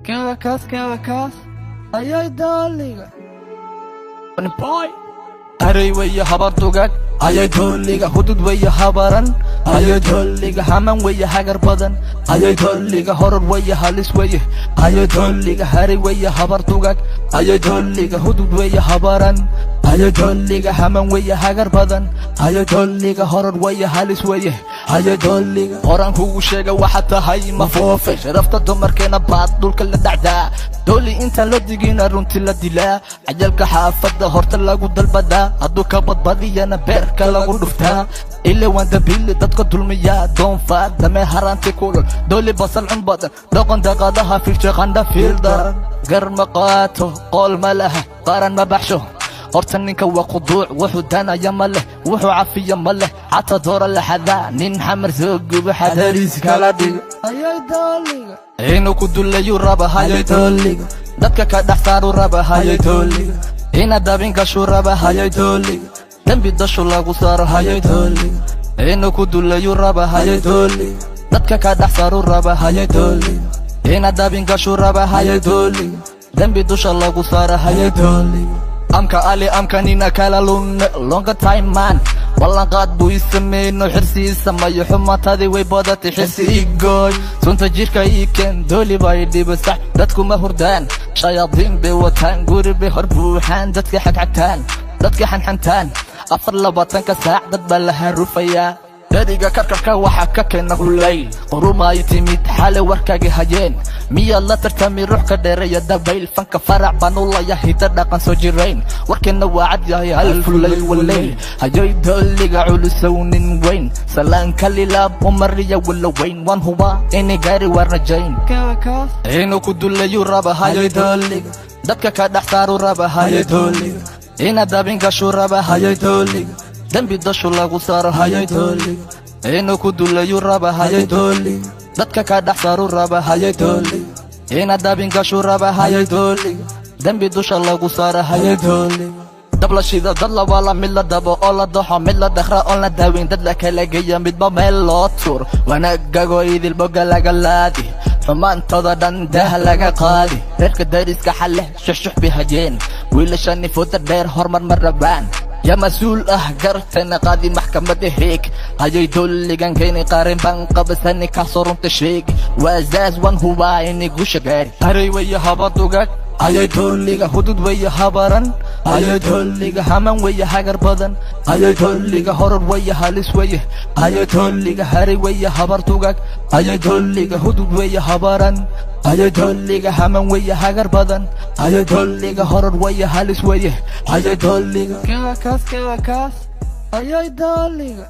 Kaas kaas ayay dooliga. Boy, haray weeye habar dugaag, ayay dooliga. Hudud weeye habaran, ayay dooliga. Haman weeye hagar badan, ayay dooliga. Horor weeye, halis weeye, ayay dooliga. Haray weeye habar dugaag, ayay dooliga. Hudud weeye habaran, ayay dooliga. Haman weeye hagar badan, ayay dooliga. Horor weeye, halis weeye, ayay dooliga. Horaan kugu sheega waxa tahay ma foofe. Sharafta dumarkeena baad dhulka la dhacdaa. Dooli intaan loo digina runtii la dilaa. Cajalka xaafadda horta lagu dalbadaa, hadduu ka badbadiyana beerka lagu dhuftaa. Ile waan dabili dadka dulmiyaa. Doonfaar dame haraanti kulul, dooli basal cun badan, doqon daqadaha fiirsha, qandha fiil daran. Gar ma qaato, qool ma laha, qaran ma baxsho. Horta ninka waa quduuc, wuxuu danaya ma leh, wuxuu cafiya ma leh, xataa doora la xadaa. Nin xamar soo gubo xadariis kala dhigo. Ayay dooliga. Inuu ku dulayuu raba, hayay dooliga. Dadka ka dhex saaruu raba, hayay dooliga. Ina dabin gashuu raba, hayay dooliga. Dembi dashu lagu saaro, hayay dooliga. Inuu ku dulayuu raba, hayay dooliga. Dadka ka dhex saaruu raba, hayay dooliga. Ina dabin gashuu raba, hayay dooliga. Dembi dusha lagu saaro, hayay dooliga. Amka ali amka nina kala lunne longa time man. Ballanqaad buu ii sameyno, xirsi ii sameeyo. Xumaatadii way badatay, xirsi ii gooy, sunta jirka ii keen. Dooli baa ii dhiba sax. Dadku ma hurdaan, shayaadiin bay wataan, guri bay hor buuxaan, dadka xagxagtaan, dadka xanxantaan. 24-ka saac dad baa la harufayaa. Dariga karkarka waxaa ka keena hulayl. Qurumaay timid xalay warkaagi hayeen. Miyaad la tartami ruux ka dheereeya dabayl? Fanka farac baan u laya, hida dhaqan soo jirayn. Warkeena waa cad yahay, hal fulay waleyl. Hayoy dooliga, culusow nin weyn. Salaanka lilaab umariya wala weyn. Waan hubaa inay gaari waan rajayn. Kaas. Inuu ku dulayuu raba, hayoy dooliga. Dadka ka dhex saaruu raba, hayoy dooliga. Ina dabin gashuu raba, hayoy dooliga. Dembi dashu lagu saaro, hayoy dooliga. Inuu ku dulayuu raba, hayoy dooliga. Dadka ka dhex saaruu raba, hayoy dooliga. Ina dabin gashuu raba, hayoy dooliga. Dembi dusha lagu saaro, hayoy dooliga. Dab la shida, dad la wala, mid la dabo oo la doxo, mid la dakhra oon la daaweyn, dad la kala geeya, midba meel loo tuur. Wanaagago idil boga laga laadi, xumaantooda dhan daah laga qaadi. Reerka dariska xaleh shuxshux bay hayeen. Wiilashani fooda dheer horumar ma rabaan. Yaa mas-uul ah gartana qaadi maxkamadda Heeg? Hayay dulligan keeni, qarin baan qabasani, kaasoo runta sheeg. Waazaas waan hubaa inay guusha gaari. Haray weeye habar dugaag, ayay dooliga. Hudud weeye habaran, ayay dooliga. Haman weeye hagar badan, ayay dooliga. Horor weeye, halis weeye, ayay dooliga. Haray weeye habar dugaag, ayay dooliga. Hudud weeye habaran, ayay dooliga. Haman weeye hagar badan, ayay dooliga. Horor weeye, halis weeye, ayay dooliga. Kaas kaas ayay dooliga.